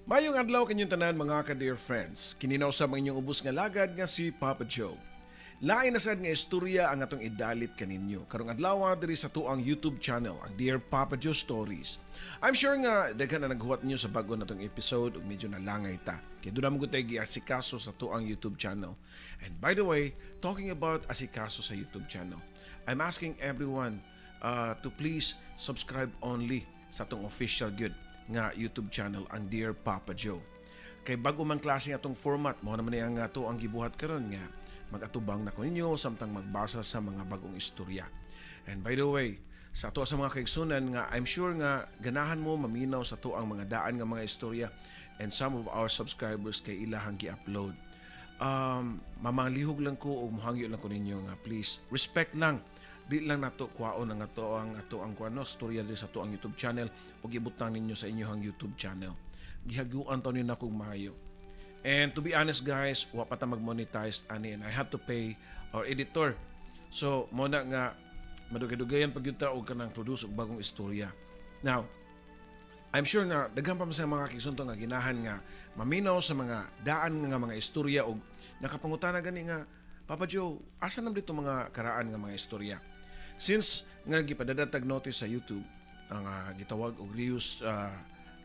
Mayong adlaw kanyong tanan, mga ka-dear friends. Kini na usab ang inyong ubos nga lagad nga si Papa Joe. Lain na sad nga istorya ang atong idalit kaninyo karong adlaw diri sa tuang YouTube channel, ang Dear Papa Joe Stories. I'm sure nga daghan na naghuwat ninyo sa bago natong episode ug medyo nalangay ta. Kay doon naman tayo giasikaso sa tuang YouTube channel. And by the way, talking about asikaso sa YouTube channel, I'm asking everyone to please subscribe only sa atong official good nga YouTube channel, ang Dear Papa Joe. Kay bago man klase atong format, mao naman ang ato ang gibuhat karon nga magatubang na ko ninyo samtang magbasa sa mga bagong istorya. And by the way, sa ato sa mga kaigsunan nga I'm sure nga ganahan mo maminaw sa ato ang mga daan nga mga istorya and some of our subscribers kay ilahang gi-upload. Mamalihog lang ko o muhangyo lang ko ninyo nga please respect lang, di lang nato kuhaon ang ato ang kuano istorya diri sa ato ang YouTube channel ug ibutang ninyo sa inyong YouTube channel. Gihaguan taon ninyo akong maayo. And to be honest guys, wa pa ta mag-monetize ani and I have to pay our editor. So mo na nga madugay-dugayan pag yun ta og kanang produce og bagong istorya. Now, I'm sure nga daghan pa man sa mga kisunto nga ginahan nga maminaw sa mga daan nga mga istorya og nakapangutana gani nga, "Papa Joe, asa nam dito mga karaan nga mga istorya?" Since nga gipadadatag notice sa YouTube ang gitawag og reuse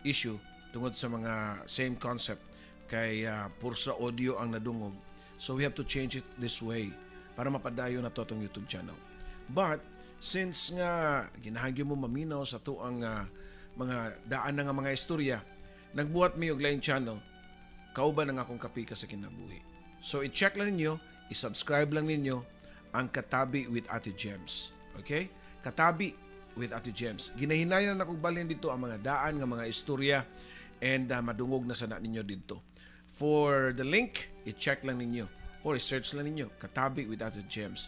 issue tungod sa mga same concept kay puro sa audio ang nadungog. So we have to change it this way para mapadayon na to atong YouTube channel. But since nga ginahan gyud mo maminaw sa tuang mga daan na nga mga istorya, nagbuhat mi og lain channel kauban ang akong kapika sa kinabuhi. So i-check lang ninyo, i-subscribe lang ninyo ang Katabi with Ate Gems. Okay? Katabi with Ate Gems. Ginahinayan na akong balhin dito ang mga daan nga mga istorya and madungog na sana ninyo dito. For the link, i-check lang ninyo or i-search lang ninyo Katabi with Ate Gems.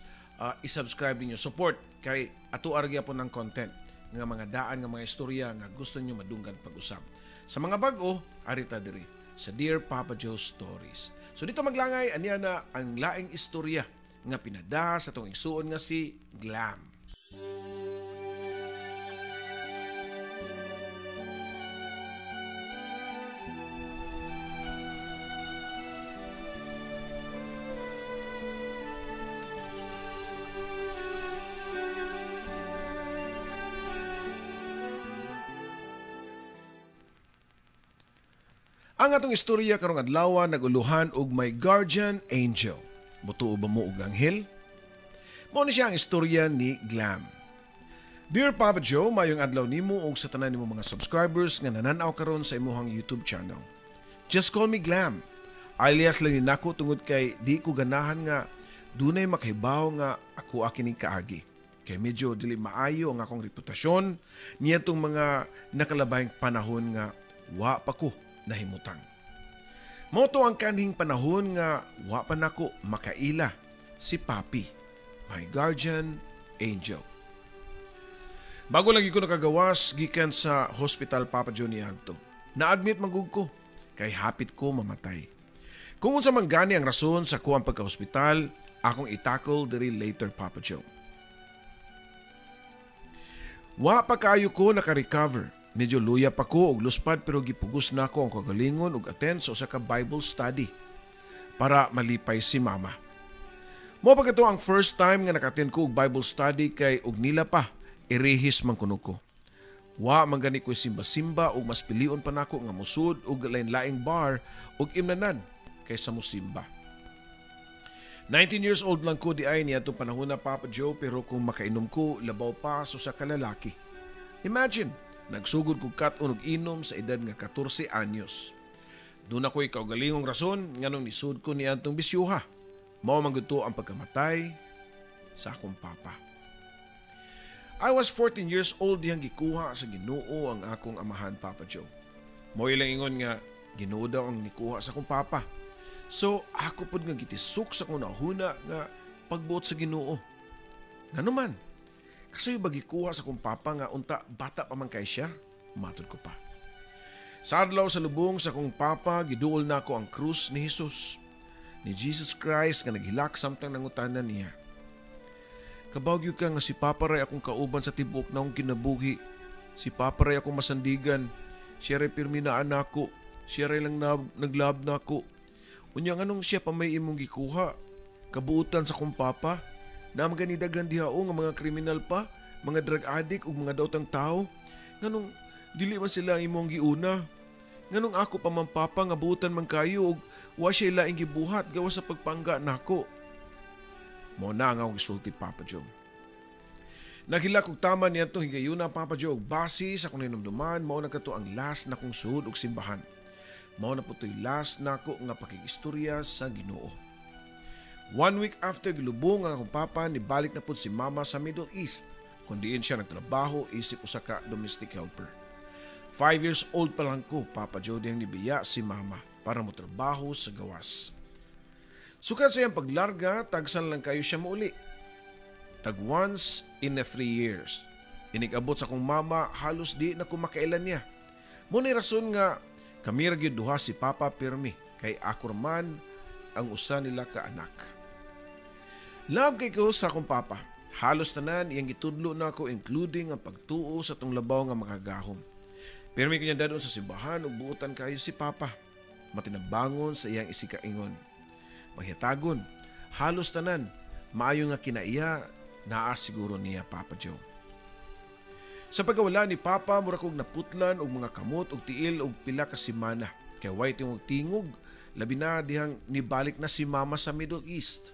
I-subscribe ninyo, support kay ato argya po ng content nga mga daan nga mga istorya nga gusto niyo madunggan pag-usap. Sa mga bag-o, arita diri sa Dear Papa Joe Stories. So dito maglangay, aniya na ang laing istorya nga pinada sa atong igsuon nga si Glam. Ang atong istorya karong adlaw naguluhan og My Guardian Angel. Mutuo ba mo og anghel? Mao ni siya ang istorya ni Glam. Dear Papa Joe, mayong adlaw nimo og sa tanan nimo mga subscribers nga nananaw karon sa imuhang YouTube channel. Just call me Glam. Alias lang ni nako tungod kay di ko ganahan nga dunay makahibaw nga ako akining kaagi. Kay medyo dili maayo ang akong reputasyon niadtong mga nakalabayng panahon nga wa pa ko nahimutang. Mao to ang kanhing panahon nga wa pa nako makaila si Papi, my guardian angel. Bago lagi ko nakagawas gikan sa hospital, Papa Joe, niadto. Na-admit magug ko kay hapit ko mamatay. Kung unsa man gani ang rason sa kuang pagka-hospital, akong i-tackle diri later, Papa Joe. Wa pa kaayo ko naka-recover. Medyo luya pa ko og luspad pero gipugos na ko ang kagalingon og attend sa usa ka Bible study para malipay si mama. Mo pa kato ang first time nga naka-attend ko og Bible study kay og nila pa irihis man kuno ko. Wa man gani ko simba-simba ug mas pilion pa nako nga musud og lain-laing bar ug imnanan kaysa mosimba. 19 years old lang ko di ay niadtong panahon na, Papa Joe, pero kung makainom ko labaw pa sa usa ka lalaki. Imagine, nagsugod kog kat-on og inom sa edad nga 14 anyos. Doon ako'y kaugalingong rason nganong nisud ko niadtong bisyuha. Mao man gud to ang pagkamatay sa akong papa. I was 14 years old dihang gikuha sa Ginoo ang akong amahan, Papa Joe. Mao ilang ingon nga Ginoo daw ang nikuha sa akong papa. So ako pod nga gitisok sa akong nahuna nga pagbuot sa Ginoo. Ngano man? Kasi ba gikuha sa akong papa nga unta bata pa man kay siya? Matod ko pa. Sa adlaw sa lubong sa akong papa, giduol na ako ang krus ni Jesus. Ni Jesus Christ nga naghilak samtang nangutana niya. Kabagyo ka nga si Papa ray akong kauban sa tibuok na akong kinabuhi. Si Papa ray akong masandigan. Siya ray pirmi na anak ko. Siya ray lang na, naglove nako. Unya nganong siya pa may imong gikuha? Kabuutan sa kong papa. Naa man gani daghan diha o nga mga kriminal pa, mga drug addict ug mga daotang tao. Nganong dili man sila ang imong giuna? Nganong ako pa man, Papa, nga buutan man kayo ug wa siya laing gibuhat gawas sa pagpangga nako? Mao na ang akong gisulti, Papa Joe. Naghilak og tama niadtong higayuna, Papa Joe, ug base sa akong hinumduman, mao na kato ang last na kong sud og simbahan. Mao na po to'y last nako nga pakigistorya sa Ginoo. One week after gilubong ang akong papa, nibalik na pud si mama sa Middle East, kung diin siya nagtrabaho isip usa ka domestic helper. 5 years old pa lang ko, Papa Joe, dihang nibiya si mama para mo trabaho sa gawas. Sukad sa iyang paglarga, tagsan lang kayo siya muuli. Tag once in a 3 years. Inig-abot sa akong mama, halos di na ko makailan niya. Mao ni rason nga kami ra gyud duha si Papa pirmi kay ako man ang usa nila ka anak. Love kay ko sa akong papa. Halos tanan iyang gitudlo nako, including ang pagtuo sa atong labaw nga makagahom. Pirmi ko niya dadon sa simbahan ug buutan kayo si Papa. Matinabangon sa iyang isikaingon. Maghitagon, halos tanan, maayo nga kinaiya, naa siguro niya, Papa Joe. Sa pagkawala ni Papa, mura kog naputlan og mga kamot og tiil og pila ka semana. Kay way tingog-tingog, labi na dihang nibalik na si Mama sa Middle East.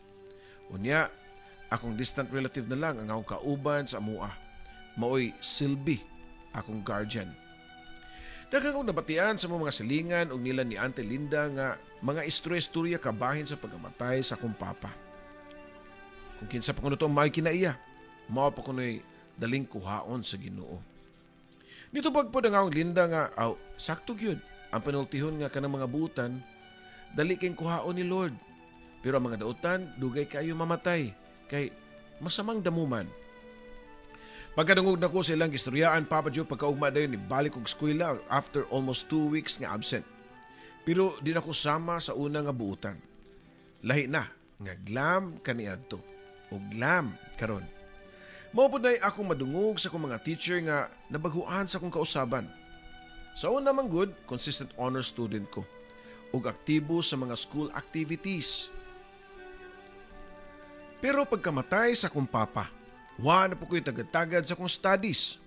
Unya, akong distant relative na lang ang akong kauban sa amua. Maoy Silbi, akong guardian. Daghan kong nabatian sa mga silingan og nila ni Ate Linda nga mga istorya-istorya kabahin sa pagkamatay sa akong papa. Kung kinsa pa kuno to ang may kinaiya, mao pa kuno'y daling kuhaon sa Ginoo. Nitubag po ang akong Linda nga, aw, sakto gyud, ang panultihon nga kanang mga buutan, dali kayong kuhaon ni Lord. Pero ang mga dautan, dugay kayo mamatay, kay masamang damuman. Pagkadungog nako sa ilang gistoryaan, Papa Joe, pagkaugma dayon nibalik og eskwela after almost 2 weeks nga absent. Pero di na ko sama sa una nga buutan. Lahi na nga glam kaniadto o glam karon. Mao pud nay akong madungog sa akong mga teacher nga nabaguan sa akong kausaban. Sa una man gud, consistent honor student ko ug aktibo sa mga school activities. Pero pagkamatay sa akong papa, wa na po ko'y tagad-tagad sa akong studies.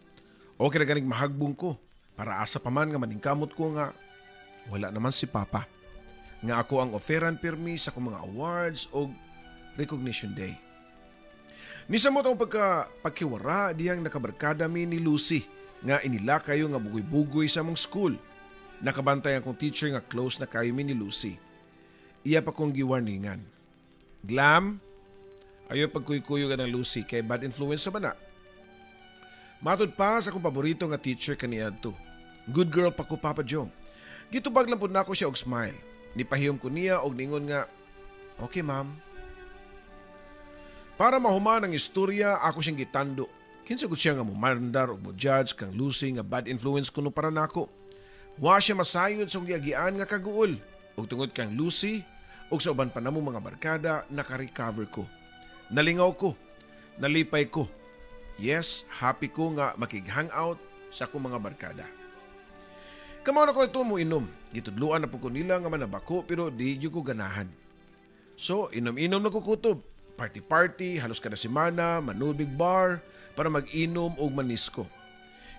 Okay na ganing mahagbong ko para asa pa man nga maningkamot ko nga wala naman si Papa. Nga ako ang offeran pirmi sa akong mga awards o recognition day. Nisamot ang pagkiwara diyang nakabarkada mi ni Lucy nga inila kayo nga bugoy-bugoy sa among school. Nakabantay akong teacher nga close na kayo mi ni Lucy. Iya pa kong giwarningan. "Glam, ayaw pagkuy-kuyo ka ng Lucy kay bad influence sa bana." Matod pa sa akong paborito nga teacher kaniadto. Good girl pa ko, Papa Joe. Gitubag lang pud nako siya og smile. Nipahiyom ko niya og ningon nga, "Okay, ma'am." Para mahuman ang istorya, ako siyang gitando. Kinsa gud siya nga mumandar og mo judge kang Lucy nga bad influence kuno para nako? Wa siya masayod sa giagian nga kaguol. Ug tungod kang Lucy ug sa uban pa namo mga barkada, naka-recover ko. Nalingaw ko. Nalipay ko. Yes, happy ko nga makig-hangout sa akong mga barkada. Kamao na ko ito mo inom. Gitudluan na po ko nila nga manabako pero di gyud ko ganahan. So, inom-inom na ko kutob. Party-party, halos kada semana, manubig bar, para mag-inom og manisko.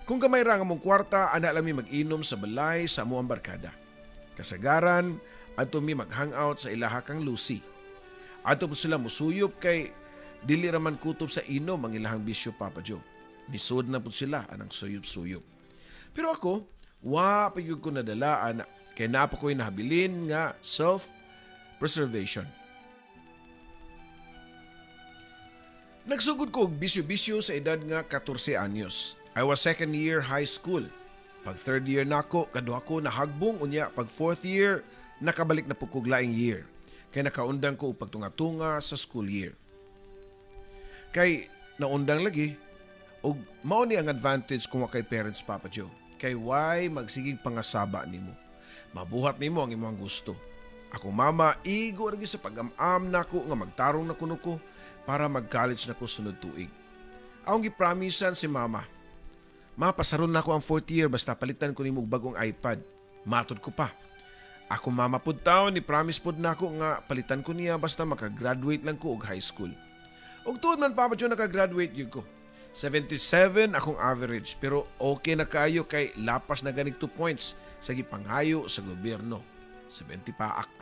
Kung gamay ra ang among kwarta, ana lang mi mag-inom sa balay sa amuang barkada. Kasagaran, adto mi mag-hangout sa ilaha kang Lucy. Adto po sila musuyop kay dili raman kutob sa inom ang ilahang bisyo, Papa Joe. Nisod na po sila anang suyop-suyop. Pero ako, wa pa gyud ko nadala ana kay naa pa ko'y nahabilin nga self-preservation. Nagsugod ko og bisyo-bisyo sa edad nga 14 anyos. I was second year high school. Pag third year nako, kaduha ko nahagbong, unya pag fourth year, nakabalik na po kog laing year. Kay nakaundang ko og pagtunga-tunga sa school year. Kay naundang lagi og mao ni ang advantage kung wa kay parents, Papa Joe. Kay why magsigig pangasaba nimo? Mabuhat nimo ang imong gusto. Ako mama igo ra gyud sa pag-am-am nako nga magtarong na kuno ko para mag-college na ko sunod tuig. Akong gipromisan si mama. "Ma, pasaron na ako ang fourth year basta palitan ko nimo og bagong iPad." Matod ko pa. Ako mama pud taw ni promise pud nako nga palitan ko niya basta makagraduate lang ko og high school. Ug tuod man, Papa Joe, nakagraduate gyud ko. 77 akong average, pero okay na kayo kay lapas na ganig 2 points sa gipangayo sa gobyerno. 70 paak.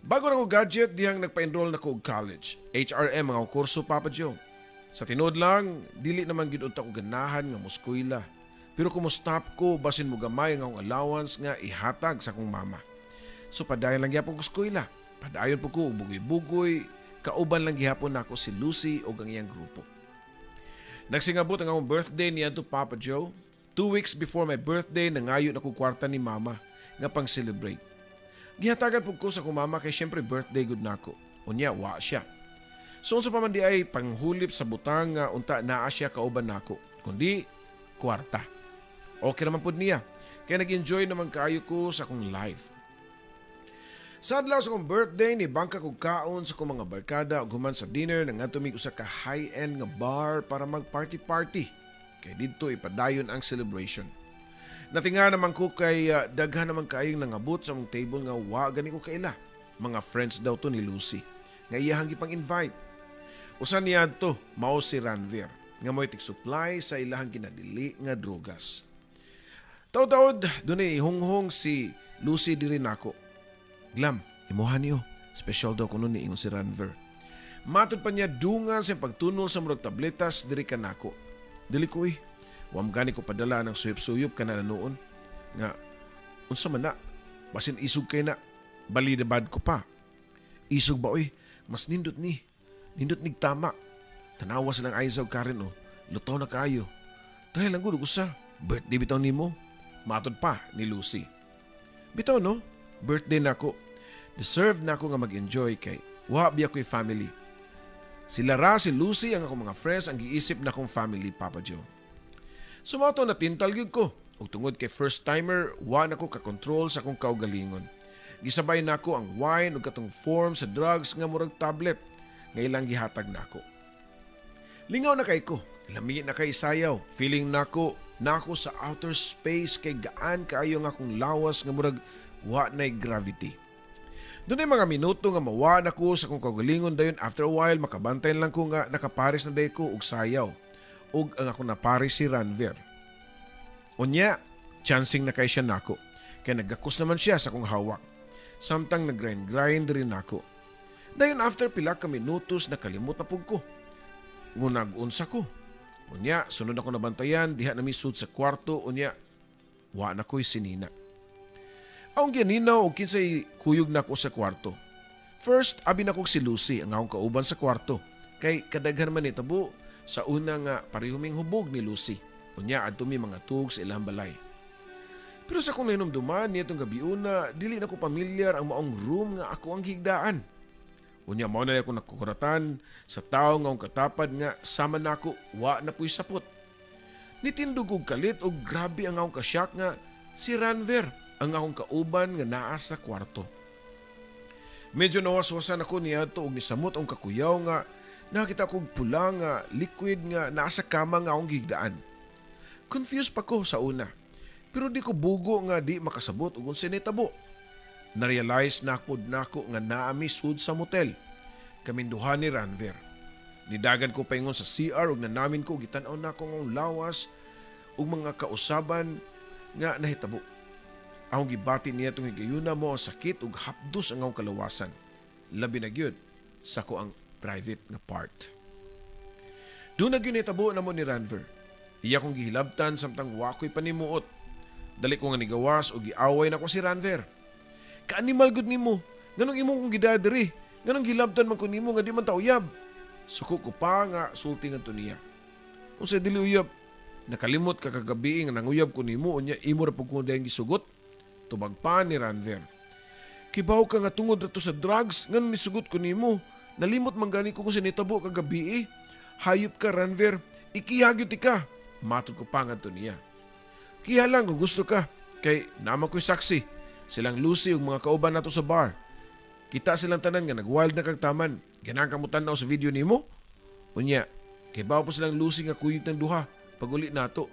Bago na ko gadget dihang nagpa-enroll na ko og college. HRM ang akong kurso, Papa Joe. Sa tinuod lang, dili naman gid unta ko ganahan nga moskwela. Pero kung mo-stop ko, basin mo gamay ang akong allowance nga ihatag sa akong mama. So padayon lang gyapon ko eskwela. Padayon po ko og bugoy-bugoy, kauban lang gihapon nako si Lucy ug ang iyang grupo. Nagsingabot ang akong birthday niadto, Papa Joe. 2 weeks before my birthday, nangayo na ko kwarta ni mama nga pang-celebrate. Gihatagan pud ko sa akong mama kay syempre birthday gud nako. Unya wa siya. So unsa pa man di ay panghulip sa butang nga unta naa siya kauban nako, kundi kwarta. Okay naman pud niya. Kaya nag-enjoy naman kaayo ko sa akong life. Sa adlaw sa akong birthday, ni bangka kog kaon sa akong mga barkada ug human sa dinner nangadto mig usa ka high-end nga bar para mag-party-party. Kay didto ipadayon ang celebration. Natinga naman ko kay daghan naman kaayong nangabot sa among table nga wa gani ko kaila. Mga friends daw to ni Lucy nga iyahang gipang invite. Usa niadto mao si Ranvir nga mo'y tig-supply sa ilahang ginadili nga drogas. Taod-taod dunay hunghong si Lucy diri nako. "Glam, imuha niyo. Special daw kuno," niingon si Ranver. Matod pa niya, dungan sa pagtunol sa murag tabletas diri kanako. Dili ko eh. Wa man gani ko padala ng suyop-suyop kana na noon. Nga, unsa man na? Basin isog kay na. Balidabad ko pa. "Isog ba oy? Mas nindot ni. Nindot nig tama. Tanawa silang Aiza ug Karen oh. Lutaw na kayo. Try lang gud usa. Birthday bitaw nimo." Matod pa ni Lucy. Bitaw no? Birthday nako. Deserve na ako nga mag-enjoy kay wa biya ko'y family. Sila ra si Lucy ang akong mga friends ang giisip na akong family, Papa Joe. So mao to, natintal gyud ko. Ug tungod kay first timer, wa na ko ka-control sa akong kaugalingon. Gisabay nako ang wine ug katong form sa drugs nga murag tablet nga ilang gihatag nako. Lingaw na kay ko. Lami na kay sayaw. Feeling nako nako sa outer space kay gaan kaayo nga akong lawas nga murag wa nay gravity. Dunay mga minuto nga mawa na ko sa akong kaugalingon, dayon after a while makabantay lang ko nga nakapares na day ko og sayaw. Ug ang ako napares si Ranver. Unya, chancing na kay siya nako. Kay nagakos naman siya sa akong hawak. Samtang nag-grind-grind rin nako. Dayon after pila ka minutos, nakalimot na pug ko. Ngunag-unsa ko. Unya, sunod ako nabantayan, diha na misud sa kwarto, unya, wa na ko'y sinina. Akong gianinaw og kinsay kuyog nako sa kwarto. First, abi nako si Lucy, ang akong kauban sa kwarto. Kay kadaghan man nitabo sa una nga pareho ming hubog ni Lucy. Unya, adto mi mga tug sa ilang balay. Pero sa akong nahinumduman niadtong gabiuna, dili na ko pamilyar ang maong room nga ako ang higdaan. Unya mao na ako nakukuratan sa tawo nga akong katapad nga sama nako wa na puy sapot. Nitindog og kalit og grabe ang akong kasyak nga si Ranver ang akong kauban nga naa sa kwarto. Medyo nawaswasan ako niadto og nisamot ang kakuyaw nga nakita kog pula nga liquid nga naa sa kama nga akong gihigdaan. Confused pa ko sa una. Pero di ko bugo nga di makasabot og unsa nitabo. Na-realize na pod nako nga naa mi sud sa motel. Kaming duha ni Ranver. Nidagan ko paingon sa CR ug nanamin ko, gitan-aw nako ang lawas ug mga kausaban nga nahitabo. Akong gibati niya itong higayuna mo ang sakit ug hapdos ang akong kalawasan. Labi na gyud sa ko ang private nga part. Doon na gyud nitabo namo ni Ranver. Iya kong gihilabtan samtang wa ko'y panimuot. Dali ko nga nigawas o giaway na ko si Ranver. "Ka-animal gud nimo. Nganong imo kong gidadiri? Nganong gihilabtan man ko nimo nga di man ta uyab?" Suko ko pa nga sulti ngadto niya. "Unsa dili uyab? Nakalimot ka kagabi nga nanguyab ko nimo, unya imo ra pud ko dayon gisugot?" Tubag pa ni Ranver. "Kibaw ka nga tungod ra to sa drugs nganong nisugot ko nimo. Nalimot man gani ko kung sinitabo kagabi eh. Hayop ka, Ranver. Ikiha gyud ka." Matod ko pa ngadto niya. "Kiha lang kung gusto ka. Kay naa man ko'y saksi. Silang Lucy ug mga kauban nato sa bar. Kita silang tanan nga nag-wild na kag taman. Ganahan ka mo tan-aw sa video nimo? Unya, kibaw po silang Lucy nga kuyog ng duha paguli nato.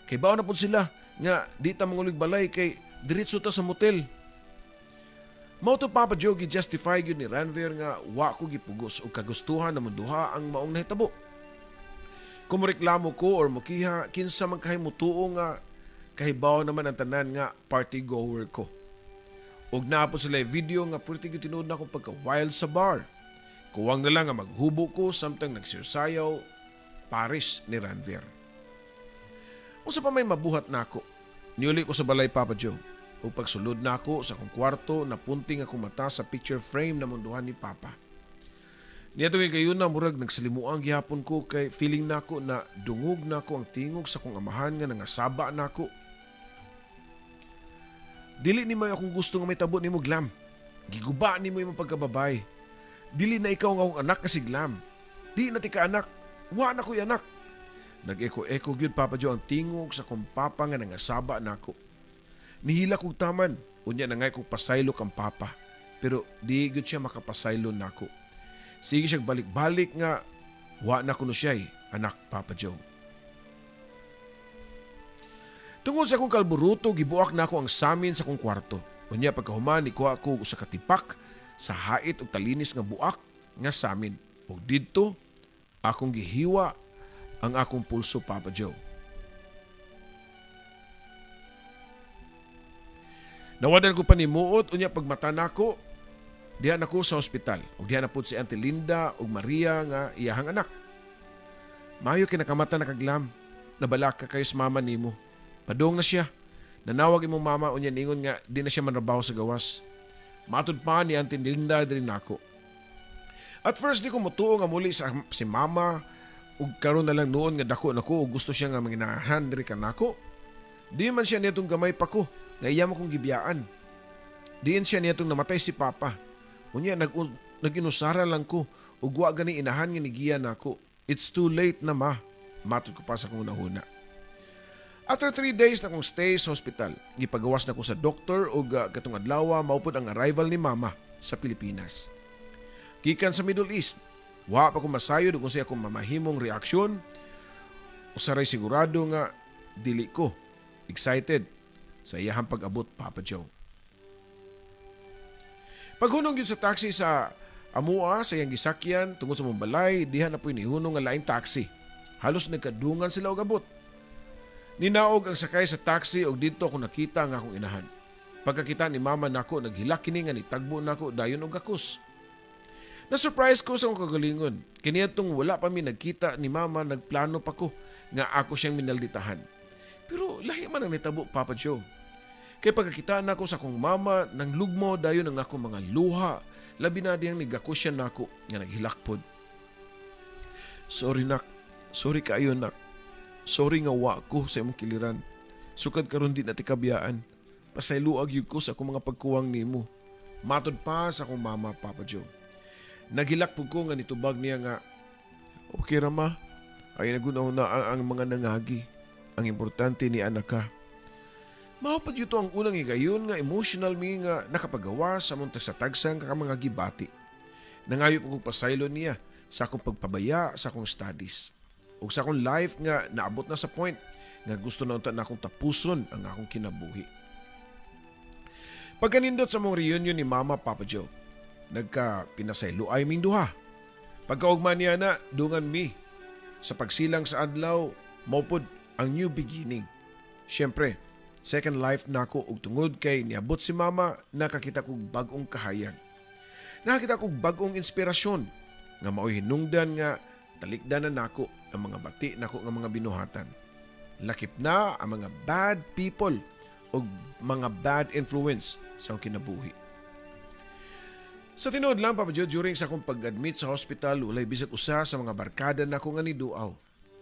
Kibaw na po sila nga di ta mangulig balay kay Diretso ta sa motel. Mao to, Papa Joe, gi-justify gyud ni Ranver nga wa ko gipugos ug kagustuhan na duha ang maong nahitabo. Kung reklamo ko or mukiha, kinsa man kahay mutuo nga kahibaw naman ang tanan nga party goer ko. Ug naa po sila video nga pwerte gyud tinuod na akong pagka-wild sa bar. Kuwang na lang nga maghubo ko samtang nagsirsayaw Paris ni Ranver. Unsa pa may mabuhat nako? Niuli ko sa balay, Papa Joe. Ug pagsulod nako sa akong kwarto, napunting akong mata sa picture frame na munduhan ni Papa. Niadtong higayuna, murag nagsalimuang gihapon ko kay feeling nako na dungog nako ang tingog sa akong amahan nga nangasaba nako. "Dili ni may akong gusto nga may tabo nimo, Glam. Giguba nimo imong pagkababay. Dili na ikaw nga akong anak nga si Glam. Di na ti ka anak. Wa na ko'y anak." Nag-eko-eko gyud, Papa Joe, ang tingog sa akong papa nga nangasaba nako. Nihilak kog taman, unya nangay kog pasaylo kang papa. Pero di gyud siya makapasaylo nako. Sige siya balik-balik nga wa na kuno siya anak, Papa Joe. Tungod sa akong kalburuto, gibuak nako ang samin sa akong kwarto. Unya pagkahuman, nikuha ko usa ka tipak sa hait ug talinis nga buak nga samin. Ug didto akong gihiwa ang akong pulso, Papa Joe. Nawadan ko panimuot, unya pagmata nako, diha nako sa ospital. Ug diha na pud si Auntie Linda ug Maria nga iyahang anak. "Mayo kinakamata na kaglam, nabalaka kayo sa mama nimo. Padung na siya. Nanawag imong mama, unya ningon nga di na siya manrabaho sa gawas." Matud pa ni Auntie Linda diri nako. At first di ko mutuo nga muli sa si mama ug karon na lang noon nga dako nako ug gusto siya nga manginahan diri kanako. Di man siya niyatong gamay pa ko nga iya mo kong gibiyaan. Diin siya niyatong namatay si Papa. Unya nag-inusara lang ko ug wa gani inahan nga nigiya nako. "It's too late na, Ma," matud ko pa sa akong hunahuna. After 3 days na kong stay sa hospital, gipagawas na ko sa doktor ug katong adlaw mao pud ang arrival ni Mama sa Pilipinas. Gikan sa Middle East, wa pa ko masayod kung siya akong mamahimong reaksyon. Usaray sigurado nga dili ko excited sa iyahang pag-abot, Papa Joe. Paghunong yun sa taxi sa amua sa iyang gisakyan tungod sa mong balay, diha na po'y nihunong nga laing taxi. Halos nagkadungan sila og abot. Ninaog ang sakay sa taxi og didto ako nakita ang akong inahan. Pagkakita ni Mama nako, naghilak kini nga nitagbo nako dayon og gakus. Na-surprise ko sa akong kagalingon. Kiniadtong wala pa mi nagkita ni Mama, nagplano pa ko nga ako siyang minalditahan. Pero lahi man ang nitabo, Papa Joe. Kay pagkakita nako sa akong mama, nang lugmo dayon ang akong mga luha, labi na diyang nigakos siya nako nga naghilak pod. "Sorry nak, sorry kaayo nak. Sorry nga wa ko sa imong kiliran. Sukad karon di na ti kabiyaan. Pasayloa gyud ko sa akong mga pagkuwang nimo." Matod pa sa akong mama, Papa Joe. Nagilak pud ko nga nitubag niya nga, "Okay ra ma, ay nagunaw na ang mga nangagi. Ang importante ni anak ka." Mao pa dito ang unang higayon nga emotional mi nga nakapagawa sa mong tagsa-tagsang ka mga gibati. Nangayo po kong pasaylo niya sa akong pagpabaya sa akong studies. Ug sa akong life nga naabot na sa point nga gusto na unta na akong tapuson ang akong kinabuhi. Pagkanindot sa mong reunion ni Mama, Papa Joe, nagka pinasaylo ay ming duha. Pagkaugma niya na, dungan mi. Sa pagsilang sa adlaw, maupod ang new beginning. Siyempre, second life nako ug tungod kay niabot si Mama, nakakita kog bag-ong kahayag. Nakakita kog bag-ong inspirasyon nga mao'y hinungdan nga talikdan na nako ang mga bati nako nga mga binuhatan. Lakip na ang mga bad people ug mga bad influence sa akong kinabuhi. Sa tinuod lang, Papa Joe, during sa akong pag-admit sa hospital, walay bisag usa sa mga barkada nako nga niduaw.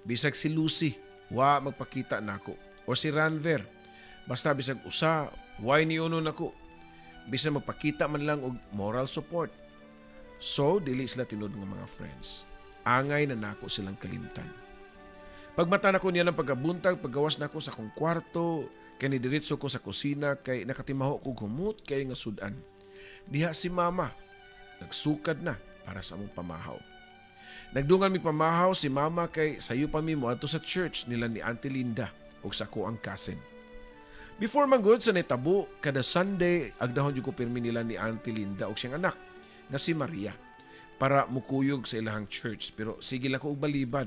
Bisag si Lucy, wa magpakita nako. O si Ranver, basta bisag usa, way niuno nako. Bisag magpakita man lang og moral support. So, dili sila tinuod nga mga friends. Angay na nako silang kalimtan. Pagmata nako niya ng pagkabuntag, paggawas nako sa akong kwarto, kay nidiretso ko sa kusina, kay nakatimaho ko humot kay nga sudan. Diha si Mama, nagsukad na para sa among pamahaw. Nagdungan mi pamahaw si Mama kay sayo pa mi moadto sa church nila ni Auntie Linda ug sa ako ang cousin. Before man gud sa nitabo, kada Sunday agdahon jud ko pirmi nila ni Auntie Linda og siyang anak nga si Maria para mukuyog sa ilahang church, pero sige lang ko og balibad.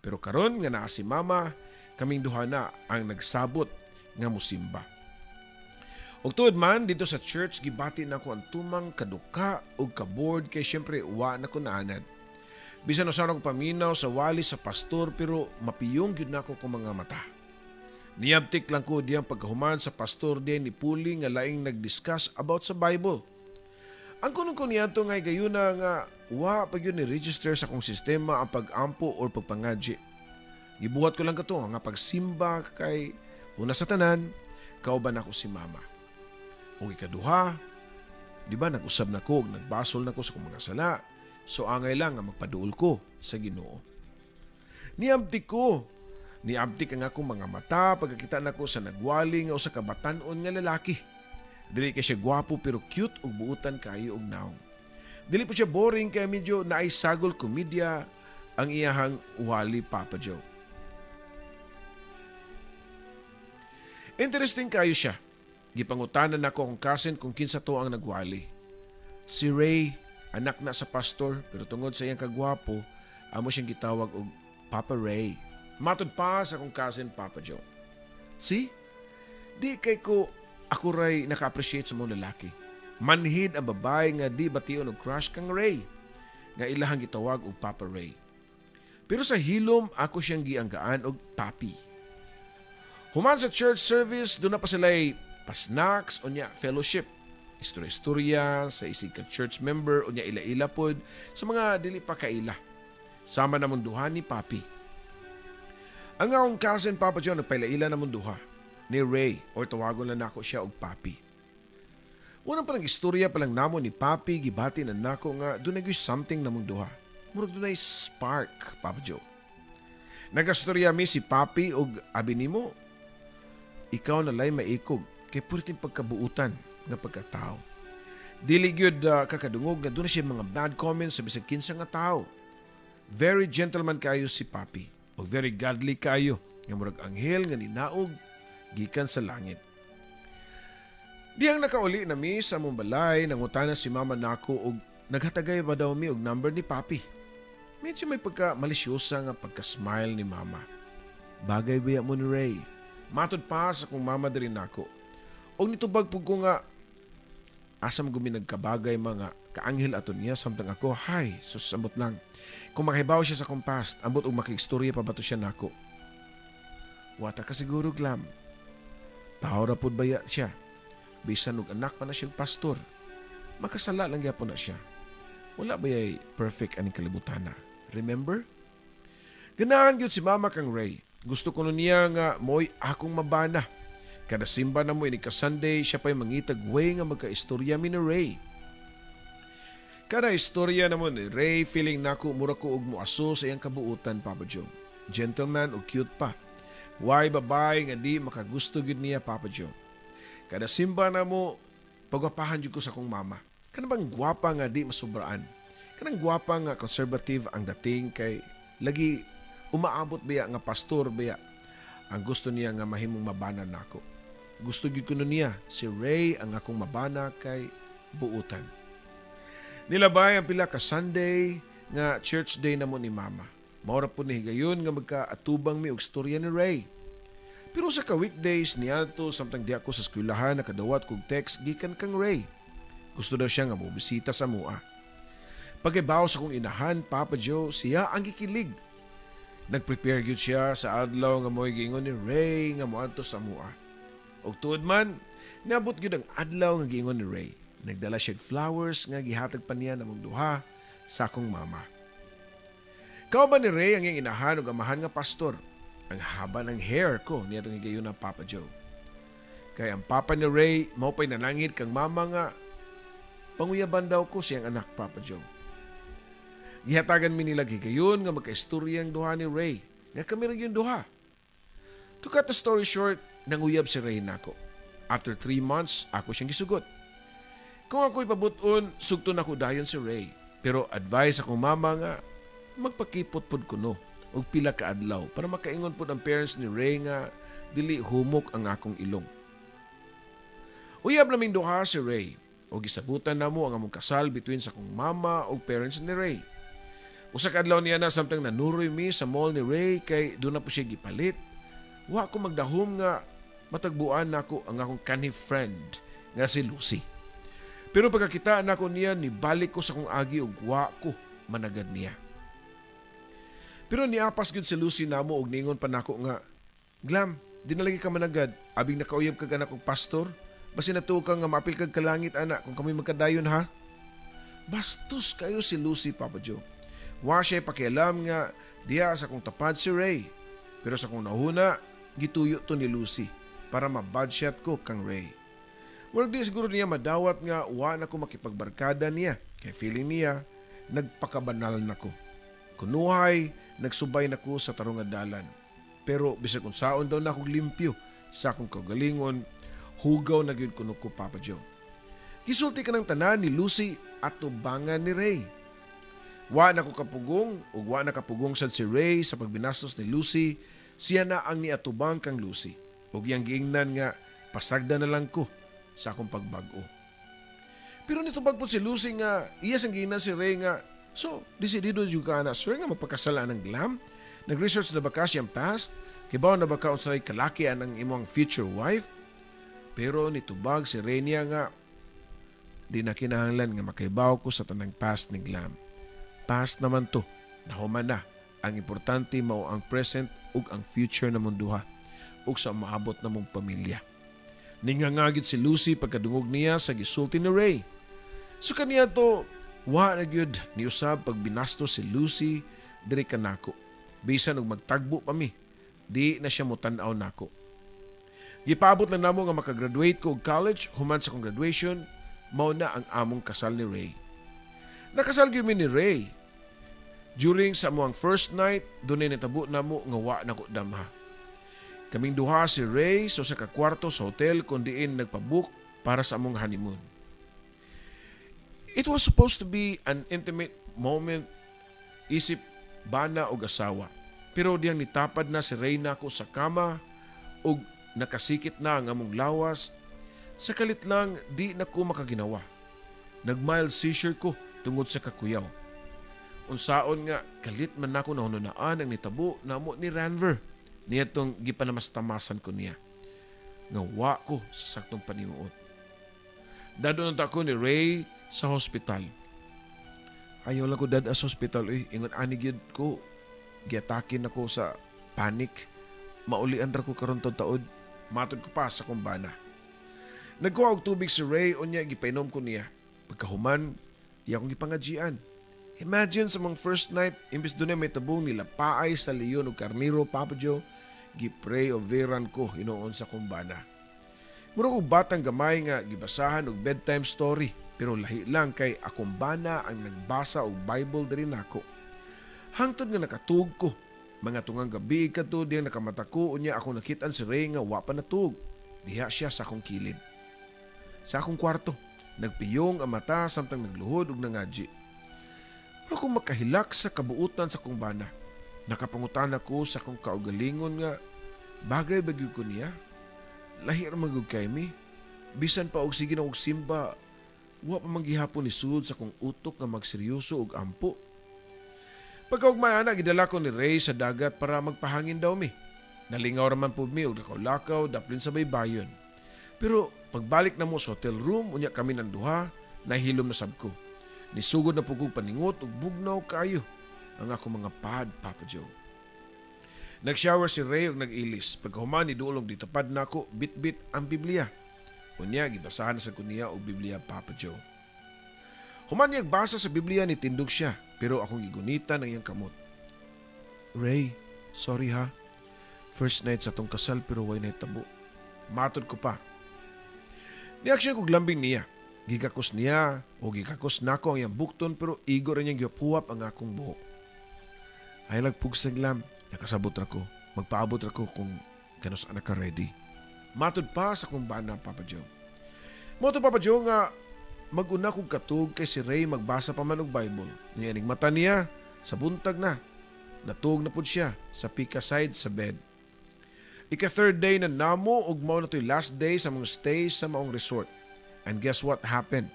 Pero karon nga naa si Mama, kaming duha na ang nagsabot nga musimba. Og tuod man dito sa church, gibati nako ang tumang kaduka og kabored kay syempre wa na ko naanad. Bisan usa ko paminaw sa wali sa pastor, pero mapiyong gyud nako kung mga mata. Niabtik lang ko diyang pagkahuman sa pastor diyan ni Puli nga laing nag-discuss about sa Bible. Ang kunong ko niadto nga gayuna nga wa pa gyud ni register sa akong sistema ang pag-ampo or pagpangadji. Gibuhat ko lang kato nga pagsimba kay una sa tanan, kauban ako si Mama. O ikaduha, di ba nag-usab na ko, nagbasol na ko sa akong mga sala, so angay lang nga magpaduol ko sa Ginoo. Niabtik ko. Niabtik ang akong mga mata pagkakita nako sa nagwali nga usa ka batan-on nga lalaki. Dili kay siya gwapo pero cute ug buutan kayo og nawong. Dili po siya boring kay medyo naay sagol komedya ang iyahang wali, Papa Joe. Interesting kayo siya. Gipangutanan nako akong cousin kung kinsa to ang nagwali. Si Ray, anak na sa pastor, pero tungod sa iyang kagwapo, amo siyang gitawag og Papa Ray. Matod pa sa akong cousin, Papa Joe. See? Di kay ko ako ray naka-appreciate sa mga lalaki. Manhid ang babae nga di bation og crush kang Ray, nga ilahang gitawag og Papa Ray. Pero sa hilom ako siyang gianggaan og Papi. Human sa church service, doon na pa sila'y pa-snacks o niya fellowship. Istorya-istorya sa isig ka church member o niya ila-ila pod sa mga dili pa kaila. Sama na munduhan ni Papi. Ang akong cousin, Papa John, nagpaila-ila na munduha ni Ray or tawagon lang nako siya og Papi. Unang parang istorya pa lang namo ni Papi, gibati na nako nga doon nag something na munduha. Murag doon ay spark, Papa Joe. Nagastorya mi si Papi og abi nimo, ikaw na lay maikog kay puriting pagkabuutan nga pagkatao. Dili gyud kakadungog nga doon na siya mga bad comments sa bisag kinsa nga tao. Very gentleman kayo si Papi. O very godly kayo nga murag anghel nga ninaog gikan sa langit. Diyang nakauli na mi sa among balay, nangutana si Mama nako og naghatagay ba daw mi og number ni Papi. Medyo may pagka malisyosa nga pagka-smile ni Mama. Bagay ba mo ni Ray? Matod pa sa kong mama diri nako. Og nitubag pug ko nga asam gumi nagkabagay mga kaanghel ato niya samtang ako, hay, sus, ambot lang. Kung makahibaw siya sa akong past, ambot og makiistorya pa ba to siya nako. Wata ka siguro glam. Tao ra pud baya siya. Bisan og anak pa na siya pastor. Makasala lang gyapon na siya. Wala ba yay perfect aning kalibutan na? Remember? Ganahan gyud si Mama kang Ray. Gusto ko nun niya nga mo'y akong mabana. Kada simba na mo ini ka Sunday, siya pa'y mangitag way nga magka-istorya mi ni Ray. Kada istorya na mo ni Ray, feeling nako mura ko og muaso sa iyang kabuutan, Papa Joe. Gentleman o cute pa. Why babay nga di makagusto gyud niya, Papa Joe. Kada simba na mo, pagwapahan jud ko sa akong mama. Kanang bang gwapa nga di masubraan. Kanang gwapa nga conservative ang dating kay lagi umaabot biya nga pastor biya. Ang gusto niya nga mahimong mabana nako. Gusto gyud kuno niya si Ray ang akong mabana kay buutan. Nilabay ang pila ka Sunday nga church day namo ni Mama. Maura po ni higayon nga magkaatubang mi og storya ni Ray. Pero sa ka weekdays niadto samtang di ako sa eskwelahan nakadawat kog text gikan kang Ray. Gusto daw siya nga mobisita sa mua. Pagkaibaw sa kong inahan, Papa Joe, siya ang gikilig. Nagprepare gyud siya sa adlaw nga mo'y giingon ni Ray nga moadto sa mua. Og tuod man, niabot gyud ang adlaw nga giingon ni Ray. Nagdala siya flowers nga gihatag pa niya namong duha sa akong mama. Kauban ni Ray ang iyang inahan ug amahan nga pastor. Ang haba ng hair ko niya itong higayon na Papa Joe. Kay ang papa ni Ray mao pa'y nanangit kang mama nga panguyaban daw ko siyang anak, Papa Joe. Gihatagan mi nila higayon nga magkaistoryang duha ni Ray. Nga kami rin yung duha. To cut the story short, nanguyab si Ray nako. After 3 months, ako siyang gisugot. Kung ako'y pabuton, sugton ako dayon si Ray. Pero advice akong mama nga, magpakipot pod kuno og pila ka adlaw para makaingon pod ang parents ni Ray nga dili humok ang akong ilong. Uyab naming duha si Ray o gisabutan namo ang among kasal between sa akong mama ug parents ni Ray. Usa ka adlaw niya na samtang nanuroy mi sa mall ni Ray kay doon na po siya gipalit. Wa ko magdahom nga matagbuan nako ang akong kanhi friend nga si Lucy. Pero pagkakita nako niya, nibalik ko sa akong agi ug wa ko managad niya. Pero niapas gyud si Lucy namo og ningon pa nako nga, "Glam, di na lagi ka managad, abing nakauyab kag anak og pastor, basin natuo ka nga maapil kag kalangit ana kung kami magkadayon ha." Bastos kayo si Lucy, Papa Joe. Wa siya pakialam nga diya sa akong tapad si Ray. Pero sa akong nahuna, gituyo to ni Lucy para mabadshot ko kang Ray. Murag di siguro niya madawat nga wa na ko makipagbarkada niya. Kay feeling niya, nagpakabanal na ko. Kunuhay, nagsubay na ko sa tarong nga dalan. Pero bisag unsaon daw na akong limpyo sa akong kaugalingon, hugaw na gyud kuno ko, Papa Joe. Gisulti ka ng tanan ni Lucy at tubangan ni Ray. Wa na ko kapugong ug wa na kapugong sad si Ray sa pagbinastos ni Lucy, siya na ang niatubang kang Lucy. Ug iyang giingnan nga pasagda na lang ko sa akong pagbag-o. Pero nitubag po si Lucy nga iya sang giingnan si Ray nga, "So desidido jud ka na, sir, nga mapakasalaan ng Glam? Nag-research na ba ka siyang past? Kibaw na ba ka unsay kalaki ang imong future wife?" Pero nitubag si Ray niya nga di na kinahanglan nga makaibaw ko sa tanang past ni Glam. Past naman to, nahuman na. Ang importante mao ang present ug ang future na mong duha ug sa maabot na mong pamilya. Ningangagit si Lucy pagkadungog niya sa gisulti ni Ray. So kaniya to, wa na gyud ni usab pagbinasto si Lucy diri kanako. Bisan og magtagbo pa mi, di na siya motan-aw nako. Gipaabot lang namo nga makagraduate ko og college, human sa akong graduation, mao na ang among kasal ni Ray. Nakasal gyud mi ni Ray. During sa among first night, dunay nitabo namo nga wa na ko damha. Kaming duha si Ray sa usa ka kwarto sa hotel kun diin nagpabook para sa among honeymoon. It was supposed to be an intimate moment isip bana og asawa. Pero diyang nitapad na si Ray nako sa kama ug nakasikit na ang among lawas, sa kalit lang di na ko makaginawa. Nag-mild seizure ko tungod sa kakuyaw. Unsaon nga kalit man nako nahununaan ang nitabo namo ni Ranver niadtong gipanamastamasan ko niya. Nga wa ko sa saktong panimuot. Dadon ko ni Ray sa hospital. "Ayaw lang ko dad sa hospital eh. Ingon ani gyud ko, giatake na ko sa panic. Maulian ra ko karon taod." Matod ko pa sa kumbana. Nagkuha og tubig si Ray unya gipainom ko niya. Pagkahuman, iya akong gipangadjian. Imagine sa mga first night, imbes dunay may tabong nila paay sa leon ug karniro, Papa Joe, gi-pray overan ko hinuon sa kumbana. Mura kog batang gamay nga gibasahan og bedtime story, pero lahi lang kay akong bana ang nagbasa og Bible diri nako. Hangtod nga nakatug ko, mga tungang gabi kadto diyang nakamata ko unya akong nakitaan si Ray nga wa pa natug. Diha siya sa akong kilid. Sa akong kwarto, nagpiyong ang mata samtang nagluhod og nangadji. Pero kung makahilak sa kabuutan sa akong bana, nakapangutan ako sa akong kaugalingon nga bagay ba gyud ko niya? Lahi ra man gyud kay mi. Bisan pa og sige na og simba, wa pa man gihapon ni sulod sa akong utok nga magseryoso og ampo. Pagkaugmay ana, gidala ko ni Ray sa dagat para magpahangin daw mi. Nalingaw ra man pud mi og lakaw-lakaw daplin sa baybayon. Pero pagbalik na mo sa hotel room, unya kami nang duha, nahilom na sab ko. Nisugod na pud kog paningot ug bugnaw kaayo ang akong mga pad, Papa Joe. Nag-shower si Ray ug nag-ilis. Pagkahuman ni duol og ditapad nako bit-bit ang Biblia. Unya gibasahan na sa ko niya og Biblia, Papa Joe. Human niya basa sa Biblia, ni tindog siya, pero akong gigunitan ang iyang kamot. "Ray, sorry ha. First night sa tong kasal pero way nahitabo." Matod ko pa. Ni-action kog lambing niya. Gigakos niya o gigakos nako ang iyang bukton pero igo ra niyang gihuap ang akong buhok. "Ay lagpugsag lam, nakasabot ra ko. Magpaabot ra ko kung kanus ana ka ready." Matod pa sa akong bana, Papa Joe. Mao to, Papa Joe, nga mag-una kog katug kay si Ray magbasa pa man og Bible. Niya ning mata niya sa buntag na. Natug na pud siya sa pika side sa bed. Ika third day na namo ug mao na to'y last day sa among stay sa maong resort. And guess what happened?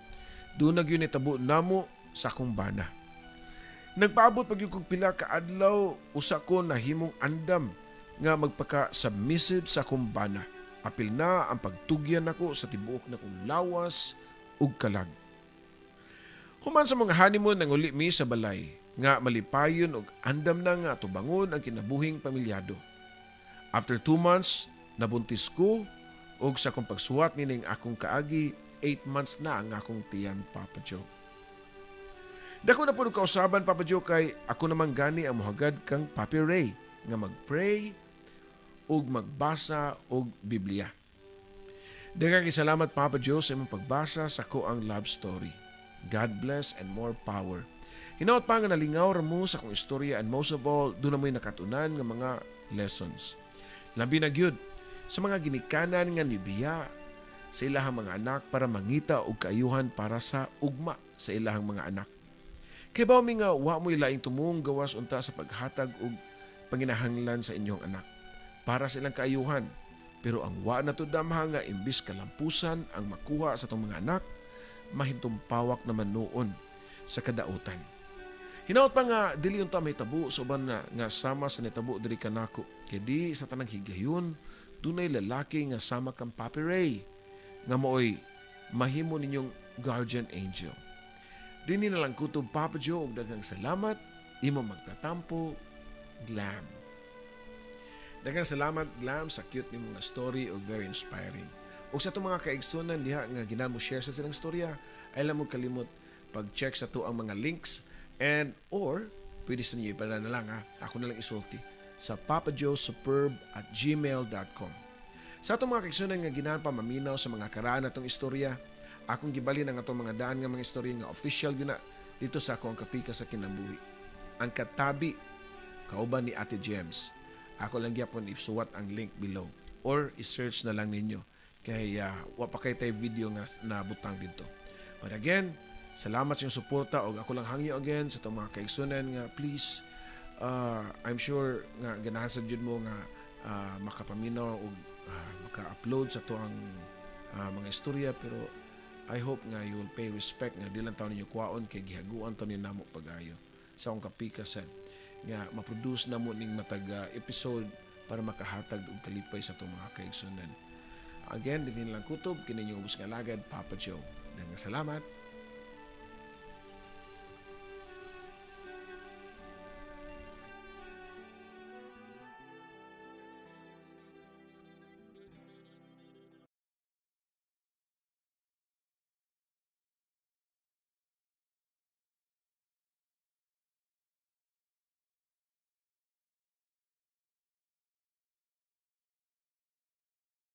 Doon na gyud nitabo namo sa akong bana. Nagpaabot pag kog pila ka adlaw, usa ko nahimong andam nga magpaka-submissive sa akong bana. Apil na ang pagtugyan nako sa tibuok na kong lawas ug kalag. Human sa mga honeymoon, nanguli mi sa balay nga malipayon og andam na nga tubangon ang kinabuhing pamilyado. After 2 months, nabuntis ko ug sa akong pagsuwat nining akong kaagi, 8 months na ang akong tiyan, Papa Joe. Dako na pud kausaban, Papa Joe, kay ako naman gani ang muhagad kang Papi Ray nga mag-pray ug magbasa og Biblia. Daghang salamat, Papa Joe, sa imong pagbasa sa akoang love story. God bless and more power. Hinaot pa nga nalingaw ra mo sa akong istorya and most of all, duna mo'y nakatunan nga mga lessons. Labi na gyud sa mga ginikanan nga nibiya sa ilahang mga anak para mangita og kaayuhan para sa ugma sa ilahang mga anak. Kay ba mi nga wa mo'y laing tumong gawas unta sa paghatag og panginahanglan sa inyong anak para sa ilang kaayuhan. Pero ang wa na to damha nga imbis kalampusan ang makuha sa atong mga anak, mahintumpawak naman noon sa kadautan. Hinaot pa nga dili unta mahitabo sa uban na nga sama sa nitabo diri kanako. Kay di sa tanang higayon dunay lalaki nga sama kang Papi Ray nga maoy mahimo ninyong guardian angel. Dini na lang kutob, Papa Joe, ug daghang salamat. Imo magtatampo, Glam. Daghang salamat, Glam, sa cute nimo nga story ug very inspiring. Ug sa atong mga kaigsunan diha nga ginahan mo share sa silang istorya, ayaw lang mo kalimot pag-check sa atoang mga links and or pwede sa ninyo ipadala na lang ha. Ako na lang isulti sa papajoesuperb@gmail.com. Sa atong mga kaigsunan nga ginahan pa maminaw sa mga karaan natong istorya, akong gibalin ang atong mga daan nga mga istorya nga official gyud na dito sa akong Kapika sa Kinabuhi. Ang Katabi kauban ni Ate James. Ako lang gyapon isuwat ang link below or i-search na lang ninyo kay wa pa kay tay video nga nabutang dito. But again, salamat sa inyong suporta ug ako lang hangyo again sa atong mga kaigsunan nga please, I'm sure nga ganahan sa jud mo nga makapaminaw ug maka-upload sa atoang mga istorya, pero I hope nga you will pay respect nga di lang taon ninyo kuwaon kay gihaguan taon ninyo namo pag-ayo sa akong kapika sad nga ma-produce na mo ning matag episode para makahatag og kalipay sa atong mga kaigsunan. Again, dito lang kutob, kini inyong ubos nga alagad, Papa Joe. Daghang salamat.